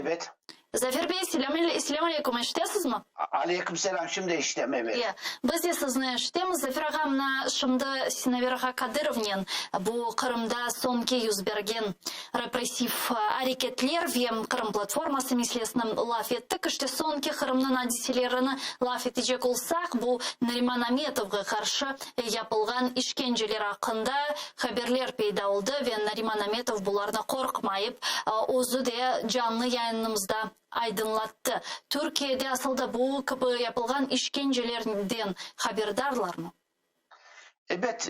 Ebet. Zafer bey, selâm aleyküm, eşitesizmi? Aleyküm selâm, şimdi eşitem, ebet. Ya, biz de sizni eşitemiz. Zafer ağa, mına şimdi Sinaver ağa Kadırovnen bu Qırımda soñki yüz bergen repressiv areketler ve Qırım platforması meselesini laf ettik. İşte soñki Qırımnıñ adiselerini laf etecek olsaq, bu Nariman Ametovğa qarşı yapılğan işkenceler aqqında haberler peyda oldı ve Nariman Ametov bularnı qorqmayıp, özü de canlı yayınımızda aydınlattı. Türkiyede asıl da bu kibi yapılğan işkencelerden haberdarlarmı? Ebet,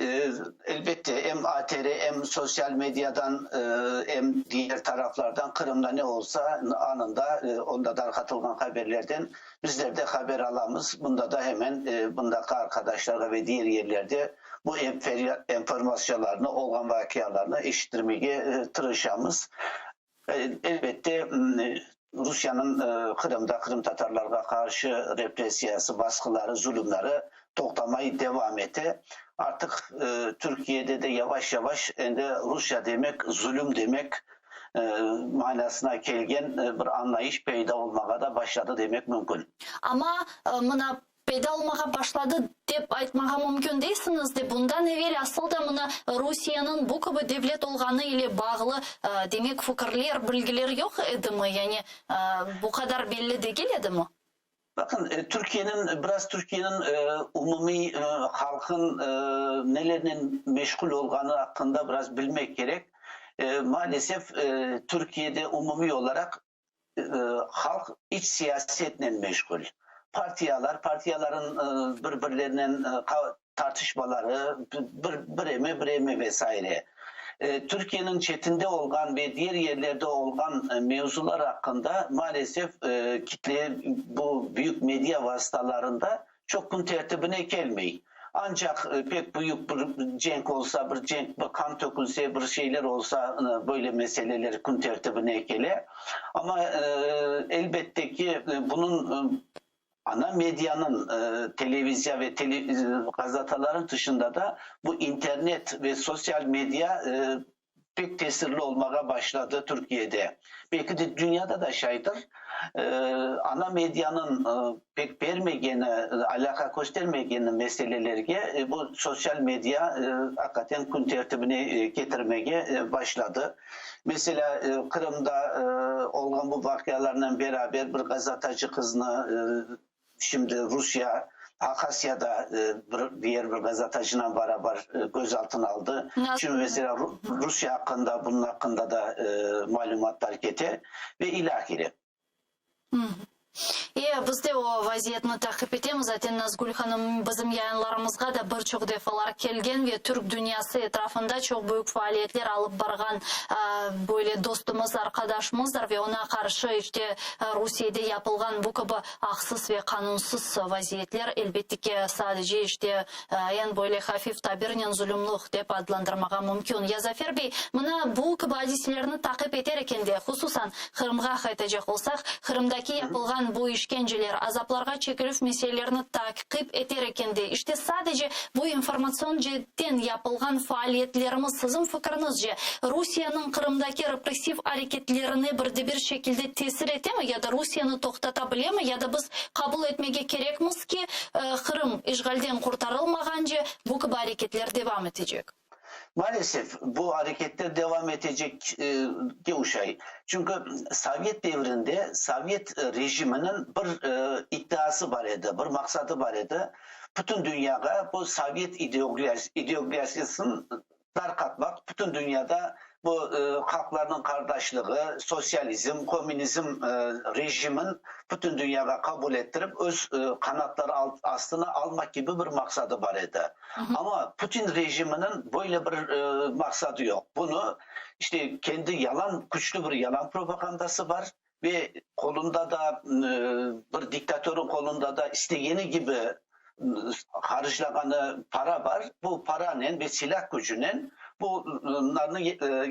elbette, em ATR, em sosyal mediadan, em diger taraflardan Qırımda ne olsa, anında onda darqatılğan haberlerden bizler de haber alamız. Bunda da hemen bundaki arqadaşlarğa ve diger yerlerde bu enformasyalarnı, olğan vaqialarnı eşittirmege tırışamız. Elbette, Rusiyeniñ Qırımda qırımtatarlarğa qarşı repressiyası, basqıları, zulümleri toqtamay devam ete. Artıq Türkiyede de yavaş-yavaş endi Rusya demek, zulüm demek manasına kelgen bir añlayış peyda olmağa da başladı demek mümkün. Amma mına Peyda olmağa başladı dep aytmağa mümkün deysiñiz de, bundan evel asıl da mına Rusiyeniñ bu kibi devlet olğanı ile bağlı, demek, fikirler, bilgiler yoq edimi? Yani bu qadar belli degil edimi? Baqın, Türkiyeniñ, biraz Türkiyeniñ umumiy halqın nelernen meşğul olğanı aqqında biraz bilmek kerek. Maalesef, Türkiyede umumiy olaraq Halq iç siyasetnen meşğul. Partiyalar, partiyaların bir-birlerinen tartışmaları, bir biremi, biremi ve saire. Türkiyeniñ çetinde olğan ve diğer yerlerde olğan mevzular aqqında maalesef kitle bu büyük media vasıtalarında çoq kün tertibine kelmey. Ancaq pek büyük bir cenk olsa, bir cenk, bir qan tökülse, bir şeyler olsa, böyle meseleler kün tertibine kele. Amma, elbette ki, bunıñ ana medianıñ, televiziya ve gazetaların tışında da bu internet ve sosyal media pek tesirli olmağa başladı Türkiyede. Belki de dünyada da şaydır. Ana medianıñ pek bermegeni, alâqa köstermegeni meselelerge bu sosyal media aqiqaten kün tertibine ketirmege başladı. Meselâ, Qırımda olğan bu vaqialarnen beraber bir gazatacı qıznı Şimdi Rusya Hakasyada bir diğer bir gazetacınan beraber gözaltına aldı. Şimdi mesela Rusya hakkında, bunun hakkında da malümatlar kete ve ilâhire. E, biz de o vaziyetni taqip etemiz. Zaten Nazgül hanım bizim yayınlarımızğa da bir çoq defalar kelgen ve türk dünyası etrafında çoq büyük faaliyetler alıp barğan böyle dostumız, arqadaşımızdır ve oña qarşı işte Rusiyede yapılğan bu kibi aqsız ve qanunsız vaziyetler, elbette ki, sadece işte eñ böyle hafif tabirnen zulümlıq dep adlandırmağa mümkün. Ya Zafer bey, mına bu kibi adiselerni taqip eter ekende, hususan Qırımğa qaytacaq olsaq, Qırımdaki yapılğan bu işkenceler, azaplarğa çekilüv meselelerini taqip eter ekende, işte sadece bu informatsion ceetten yapılğan faaliyetlerimiz, siziñ fikriñizce, Rusiyeniñ Qırımdaki repressiv areketlerine bir de bir şekilde tesir etemi ya da Rusiyeni toqtata bilemi ya da biz qabul etmege kerekmiz ki, Qırım işğalden qurtarılmağance bu kibi areketler devam etecek? Maalesef, bu areketler devam etecek ge uşay. Çünki sovet devrinde sovet rejiminiñ bir iddiası bar edi, bir maqsadı bar edi, bütün dünyağa bu sovet ideologiyasını tarqatmaq, bütün dünyada bu halqlarnıñ qardaşlığı, sosyalizm, komünizm rejimin bütün dünyağa qabul ettirip, öz qanatları astına almaq kibi bir maqsadı bar edi. Amma Putin rejiminiñ böyle bir maqsadı yoq. Bunı, işte, kendi yalan, küçlü bir yalan propagandası bar ve qolunda da, bir diktatörniñ qolunda da istegeni kibi harclağanı para bar. Bu paranen ve silâ kücünen bunlarnı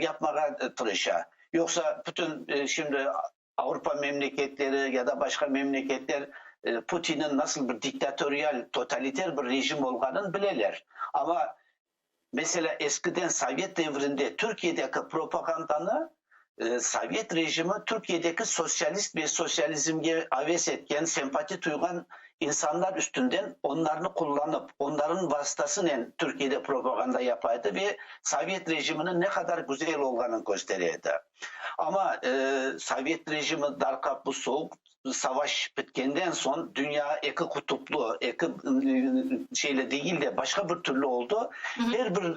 yapmağa tırışa. Yoqsa bütün şimdi Avropa memleketleri ya da başqa memleketler Putinniñ nasıl bir diktatorial, totaliter bir rejim olğanın bileler. Amma, meselâ, eskiden sovet devrinde Türkiyedeki propagandanı. Sovet rejimi Türkiyedeki sosyalist ve sosyalizmge aves etken, sempati tuyğan insanlar üstünden onlarnı qullanıp, onların vasıtasınen Türkiyede propaganda yapa edi ve sovet rejiminiñ ne qadar güzel olğanın köstere edi. Amma sovet rejimi darqap bu sovuq savaş bitkenden soñ dünya eki qutuplı, eki şeyle degil de başqa bir türlü oldı. Er bir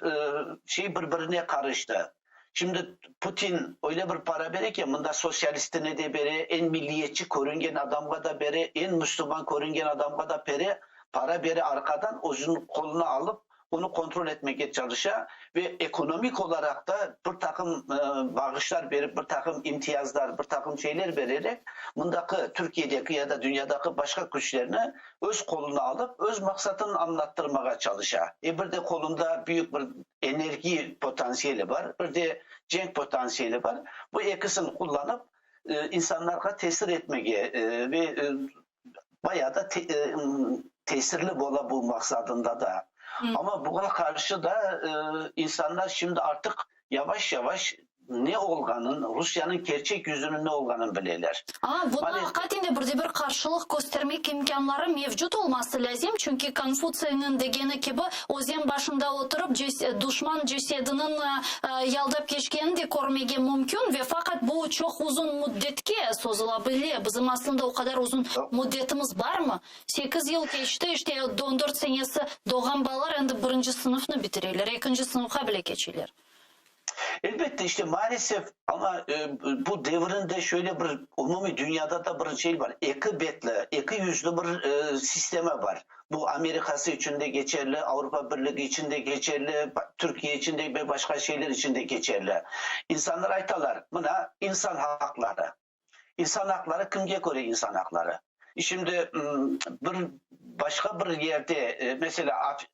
şey bir-birine qarıştı. Şimdi Putin öyle bir para bere ki, mında sosyalistine de bere, eñ milliyetçi körüngen adamğa da bere, eñ müslüman körüngen adamğa da pere, para bere arqadan özüniñ qoluna alıp, onı kontrol etmege çalışa ve ekonomik olaraq da bir taqım bağışlar berip, bir taqım imtiyazlar, bir taqım şeyler bererek, mındaki Türkiyedeki ya da dünyadaki başqa küçlerni öz qoluna alıp, öz maqsatını añlattırmağa çalışa. E bir de qolunda büyük bir Energi potansiyeli bar, bir de cenk potansiyeli bar. Bu ekisini qullanıp, insanlarğa tesir etmege ve bayağı da tesirli bola bu maqsadında da. Amma buña qarşı da insanlar şimdi artıq yavaş-yavaş ne olğanın, Rusiyaniñ kerçek yüzüniñ ne olğanın bileler. A, buña aqiqaten de bir de bir qarşılıq köstermek imkânları mevcut olması lâzim, çünki Konfutsiyniñ degeni kibi, özen başında oturıp, duşman cesediniñ yaldap keçkenini de körmege mümkün ve faqat bu çoq uzun müddetke sozula bile. Bizim aslında o qadar uzun müddetimiz barmı? Sekiz yıl keçti, işte, on dört senesi doğğan balalar endi birinci sınıfnı bitireler, ekinci sınıfqa bile keçeler. Elbette, işte, maalesef, amma bu devirinde şöyle bir umumiy dünyada da bir şey bar, eki betli, eki yüzlü bir sistema bar. Bu Amerikası içün de keçerli, Avropa Birligi içün de keçerli, Türkiye içün de ve başqa şeyler içün de keçerli. İnsanlar aytalar, mına, insan haqları. İnsan aqları kimge köre insan aqları? Şimdi bir başqa bir yerde, meselâ,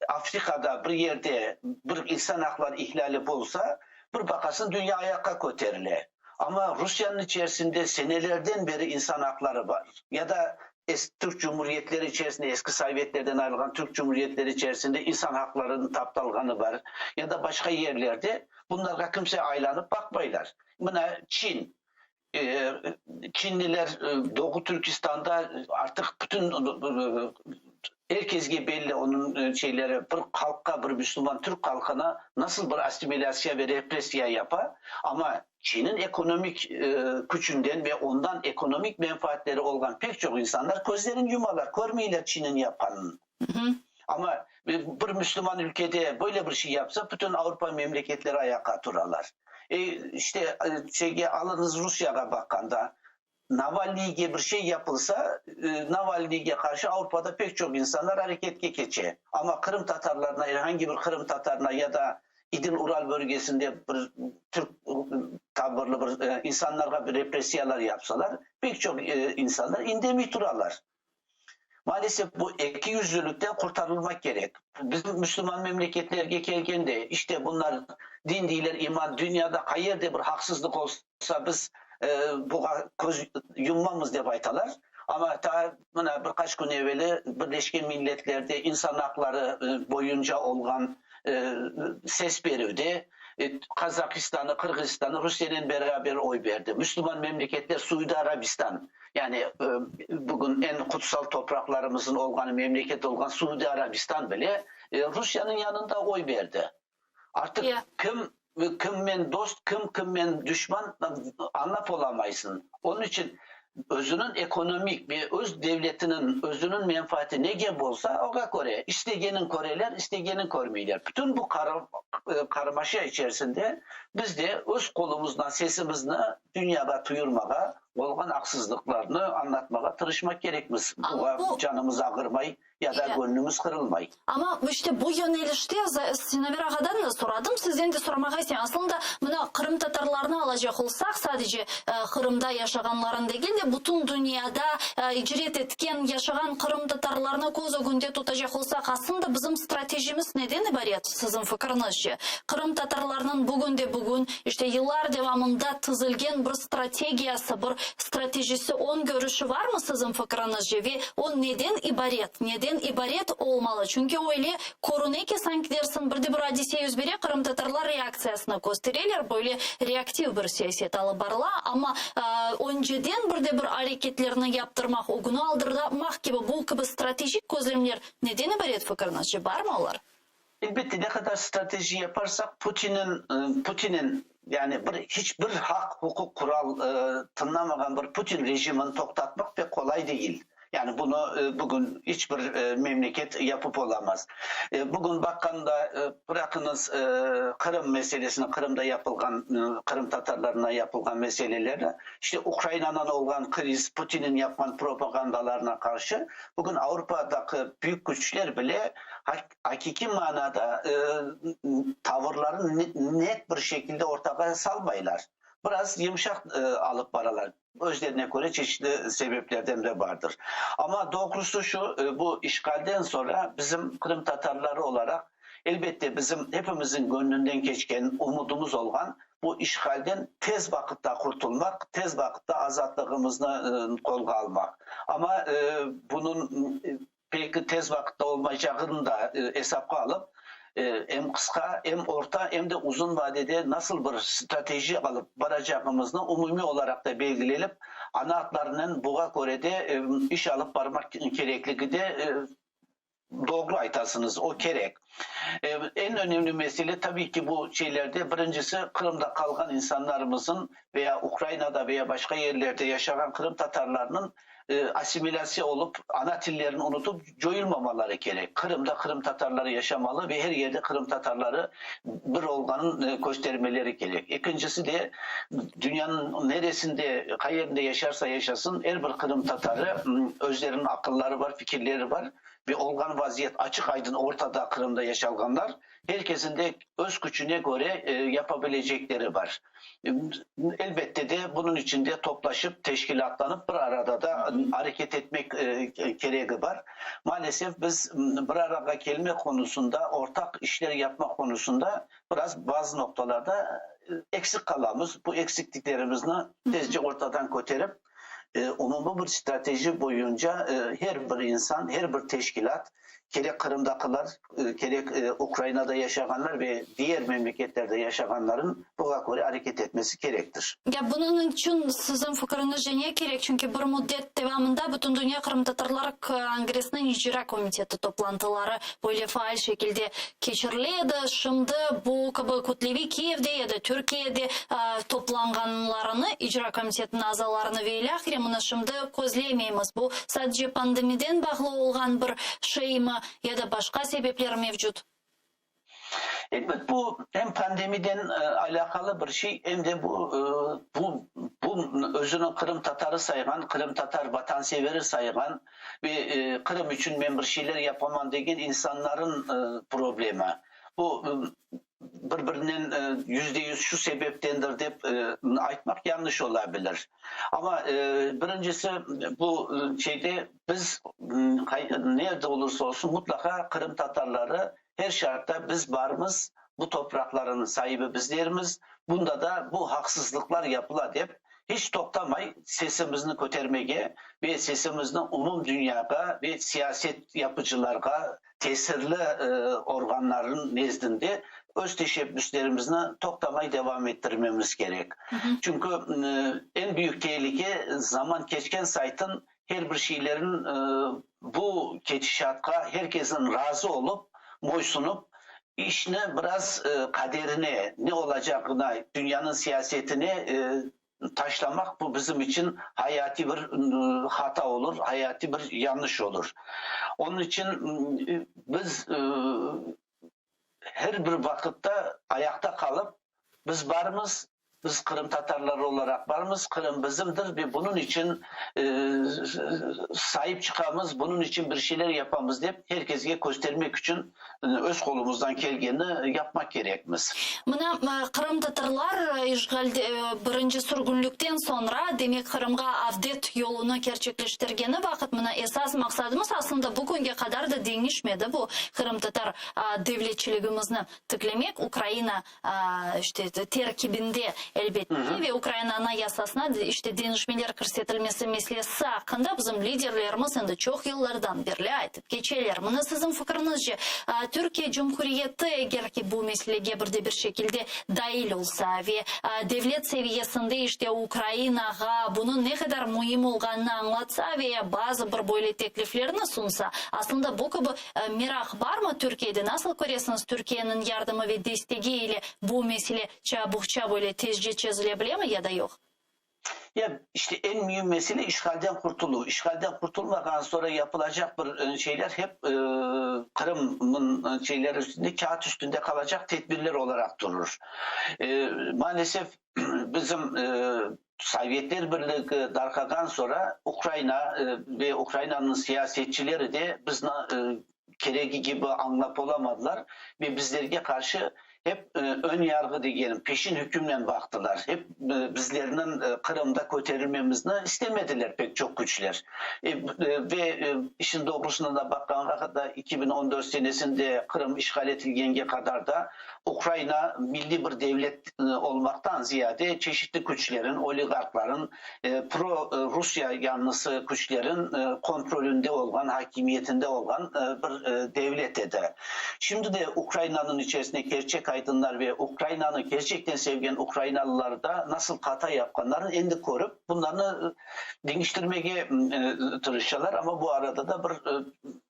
Afrikada bir yerde bir insan aqları ihlâli bolsa, bir baqasıñ dünya ayaqqa köterile. Amma Rusiyaniñ içerisinde senelerden beri insan aqları bar. Ya da Türk cumhuriyetleri içerisinde, eski sovetlerden ayrılğan Türk cumhuriyetleri içerisinde insan aqlarınıñ taptalğanı bar. Ya da başqa yerlerde bunlarğa kimse aylanıp baqmaylar. Mına Çin, Çinliler Doğu Türkistanda artıq bütün er kesge belli onıñ şeyleri, bir halqqa, bir müslüman türk halqına nasıl bir assimilâtsiya ve repressiya yapa, amma Çinniñ ekonomik küçünden ve ondan ekonomik menfaatleri olğan pek çoq insanlar közlerini yumalar, körmeyler Çinniñ yapqanını. Amma bir müslüman ülkede böyle bir şey yapsa, bütün Avropa memleketleri ayaqqa turalar. E, işte, şeyge alıñız Rusiyağa baqqanda, Navalniyge bir şey yapılsa, Navalniyge qarşı Avropada pek çoq insanlar areketke keçe. Amma qırımtatarlarına, er angi bir qırımtatarına ya da İdil-Ural bölgesinde bir türk tabırlı bir insanlarğa bir repressiyalar yapsalar, pek çoq insanlar indemey turalar. Maalesef bu ekiyüzlülükten qurtarılmaq kerek. Bizim müslüman memleketlerge kelgende, işte bunlar din deyler, iman, dünyada qayerde bir haqsızlıq olsa biz buğa köz yummamız dep aytalar. Amma taa mına bir qaç kün eveli Birleşken Milletlerde insan aqları boyunca olğan ses berüvde Qazahistanı, Qırğızistanı Rusiyenen beraber oy berdi. Müslüman memleketler Suudi Arabistan, Yani bugün eñ qutsal topraqlarımızın olğanı memleket olğan Suudi Arabistan bile Rusiyanıñ yanında oy berdi. Artıq kim kimmen dost, kim kimmen düşman añlap olamaysıñ. Onıñ içün özüniñ ekonomik ve öz devletiniñ özüniñ menfaati nege bolsa, oğa köre istegenin köreler, istegenin körmeyler. Bütün bu qarmaşa içerisinde biz de öz qolumızdan sesimizni dünyağa tuyurmağa, olğan aqsızlıqlarnı añlatmağa tırışmaq kerekmiz, Amma buğa bu canımız ağırmay ya da Evet. gönlümiz qırılmay. Amma işte bu yönelişte Sinaver ağadan da soradım, sizden de soramağa isteyim. Aslında, mına, qırımtatarlarnı alacaq olsaq, sadece Qırımda yaşağanların degil de, bütün dünyada icret etken, yaşağan qırımtatarlarnı köz ögünde tutacaq olsaq, aslında bizim stratejimiz neden ibaret, siziñ fikriñizce? Qırımtatarlarnıñ bugün de bugün, işte yıllar devamında tizilgen bir strategiyası, bir. stratejisi, öngörüşi varmı siziñ fikriñizce ve o neden ibaret, neden ibaret olmalı? Çünki öyle körüne ki, sanki dersiñ, bir de bir adise yüz bere, qırımtatarlar reaktsiyasını köstereler, böyle reaktiv bir siyaset alıp barıla, amma önceden bir de bir areketlerni yaptırmaq, ögüni aldırmaq kibi bu kibi stratejik közlemler neden ibaret fikriñizce, barmı olar? Elbette, ne qadar strateji yaparsaq, Putinin, Putinin, yani bir hiç bir haq, huquq, qural tınlamağan bir Putin rejimini toqtatmaq pek qolay degil. Yani bunı bugün hiç bir memleket yapıp olamaz. Bugün baqqanda, bıraqıñız Qırım meselesini, Qırımda yapılğan, qırımtatarlarına yapılğan meselelerni, işte Ukrainadan olğan kriz, Putinin yapqan propagandalarına qarşı bugün Avropadaki büyük küçler bile Aqiqiy manada tavırlarını net bir şekilde ortağa salmaylar. Biraz yımşaq alıp baralar. Özlerine köre çeşitli sebeplerden de bardır. Amma doğrusı şu, bu işğalden soñra bizim qırımtatarları olaraq, elbette, bizim hepimizniñ gönlünden keçken umudımız olğan bu işğalden tez vaqıtta qurtulmaq, tez vaqıtta azatlığımıznı qolğa almaq. Amma bunıñ Pek tez vaqıtta olmaycağını da esapqa alıp, em qısqa, em orta, em de uzun vadede nasıl bir strateji alıp baracağımıznı umumiy olaraq da belgilelip, ana atlarınen buğa köre de iş alıp barmaq kerekligi de doğru aytasıñız, o kerek. Eñ önemli mesele, tabiy ki, bu şeylerde birincisi Qırımda qalğan insanlarımızın veya Ukrainada veya başqa yerlerde yaşağan qırımtatarlarnıñ assimilâtsiya olıp, ana tillerini unutıp coyulmamaları kerek. Qırımda qırımtatarları yaşamalı ve her yerde qırımtatarları bir olğanın köstermeleri kerek. Ekincisi de, dünyanıñ neresinde, qayerinde yaşarsa yaşasın, er bir qırımtatarı özleriniñ aqılları bar, fikirleri bar ve olğan vaziyet açıq-aydın ortada Qırımda yaşalğanlar, her kesin de öz küçüne köre yapabilecekleri bar. Elbette de, bunıñ içün de toplaşıp, teşkilâtlanıp bir arada da areket etmek keregi bar. Maalesef, biz bir arağa kelme qonusında, ortaq işler yapma qonusında biraz bazı noqtalarda eksik qalamız. Bu eksikliklerimizni tezce ortadan köterip, umumiy bir strateji boyunca her bir insan, her bir teşkilât, kerek Qırımdakılar, kerek Ukrainada yaşağanlar ve diğer memleketlerde yaşağanların buña köre areket etmesi kerektir. Ya bunıñ içün siziñ fikriñizce ne kerek? Çünki bir müddet devamında Bütündünya qırımtatarlar kongressiniñ icra komiteti toplantıları böyle faal şekilde keçirile edi. Şimdi bu kibi kütleviy Kiyevde ya da Türkiyede toplanğanlarını, icra komitetiniñ azalarını ve ilâhre mına şimdi közlemeymiz. Bu sadece pandemiden bağlı olğan bir şeymi ya da başqa sebepler mevcut? Elbet, bu em pandemiden alâqalı bir şey, em de bu, bu, bu özüni qırımtatarı sayğan, qırımtatar vatanseveri sayğan ve Qırım içün men bir şeyler yapaman degen insanların problemi. Bu bir-birinen 100% şu sebeptendir dep aytmaq yanlış ola bilir. Amma birincisi bu şeyde biz nerede olursa olsun mutlaqa qırımtatarları her şartta biz barmız, bu topraqlarınıñ saibi bizlermiz, bunda da bu haqsızlıqlar yapıla dep hiç toqtamay sesimizni kötermege ve sesimizni umum dünyağa ve siyaset yapıcılarğa, tesirli organların nezdinde öz teşebbüslerimizni toqtamay devam ettirmemiz kerek. Çünki eñ büyük tehlike zaman keçken saytın her bir şeylerin bu ketişatqa herkesin razı olıp, boysunup, işni biraz qaderine, ne olacağına, dünyanıñ siyasetine taşlamaq, bu bizim içün hayatiy bir hata olur, hayatiy bir yanlış olur. Onıñ içün biz her bir vaqıtta ayaqta qalıp, biz barmız, biz qırımtatarlar olaraq barmız, Qırım bizimdir ve bunıñ içün saip çıqamız, bunıñ içün bir şeyler yapamız dep her kesge köstermek içün öz qolumızdan kelgenini yapmaq kerekmiz. Mına, qırımtatarlar işğalde, birinci sürgünlikten soñra, demek, Qırımğa avdet yolunı kerçekleştirgeni vaqıt, mına, esas maqsadımız aslında bu künge qadar da deñişmedi, bu qırımtatar devletçiligimizni tiklemek, Ukraina, işte, terkibinde. Elbette ki, ve Ukraina Anayasasına işte deñişmeler kirsetilmesi meselesi aqqında bizim liderlerimiz endi çoq yıllardan berli aytıp keçeler. Mına siziñ fikriñizce, Türkiye Cumhuriyeti eger ki bu meselege bir de bir şekilde dail olsa ve devlet seviyesinde işte Ukrainağa bunıñ ne qadar müim olğanını añlatsa ve bazı bir böyle tekliflerni sunsa, aslında bu kibi meraq barmı Türkiyede? Nasıl köresiñiz, Türkiyeniñ yardımı ve destegi ile bu mesele çabuqça böyle tezce çezile bilemi ya da yoq? Ya, işte eñ müim mesele işğalden qurtuluv. İşğalden qurtulmağan soñra yapılacaq bir şeyler hep Qırımnıñ şeyleri üstünde, kâğıt üstünde qalacaq tedbirler olaraq durur. Maalesef, bizim Sovetler Birligi darqağan soñra Ukraina ve Ukrainanıñ siyasetçileri de bizni keregi kibi añlap olamadılar ve bizlerge qarşı hep ön yarğı degen, peşin hükümnen baqtılar. Hep bizlerniñ Qırımda köterilmemizni istemediler pek çoq küçler. Ve işin doğrusına da baqqanğa da 2014 senesinde Qırım işğal etilgenge qadar da Ukraina milliy bir devlet olmaqtan ziyade çeşitli küçlerin, oligarhların, pro-Rusya yanlısı küçlerin kontrolünde olğan, hakimiyetinde olğan bir devlet edi. Şimdi de Ukrainanıñ içerisinde kerçek aydınlar ve Ukrainanı kerçekten sevgen ukrainalılar da nasıl hata yapqanlarını endi körip, bunlarnı deñiştirmege tırışalar, amma bu arada da bir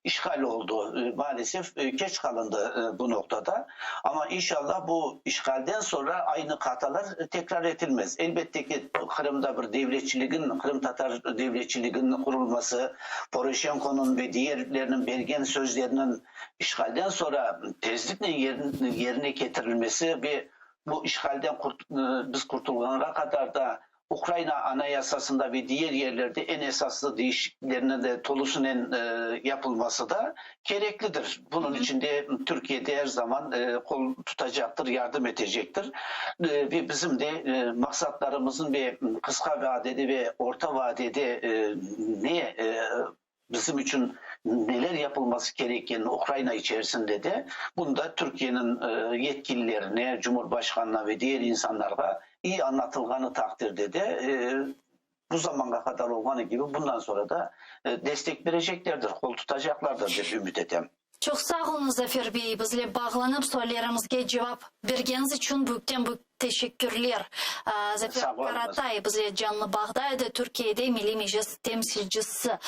işğal oldı, maalesef, keç qalındı bu noqtada. Amma inşallah bu işğalden soñra aynı hatalar tekrar etilmez. Elbette ki, Qırımda bir devletçiligin, qırımtatar devletçiliginiñ qurulması, Poroşenkonıñ ve diğerleriniñ bergen sözleriniñ işğalden soñra tezliknen yerine ketirilmesi ve bu işğalden biz qurtulğanğa qadar da Ukraina Anayasasında ve diğer yerlerde eñ esaslı değişikliklerniñ de tolusınen yapılması da kereklidir. Bunıñ içün de Türkiye de er zaman qol tutacaqtır, yardım etecektir. Ve bizim de maqsatlarımıznıñ ve qısqa vadede ve orta vadede ne Bizim içün neler yapılması kerekkenini Ukraina içerisinde de, bunu da Türkiyeniñ yetkililerine, Cumhurbaşqanına ve diğer insanlarğa iyi añlatılğanı taqdirde de, bu zamanğa qadar olğanı kibi bundan sonra da destek bereceklerdir, qol tutacaqlardır dep ümüt etem. Çoq sağ oluñız, Zafer bey, bizle bağlanıp suallerimizge cevap bergeniñiz içün büyükten-büyük teşekkürler. Zafer Karatay bizle canlı bağda edi, Türkiyede Milliy Meclis temsilcisi.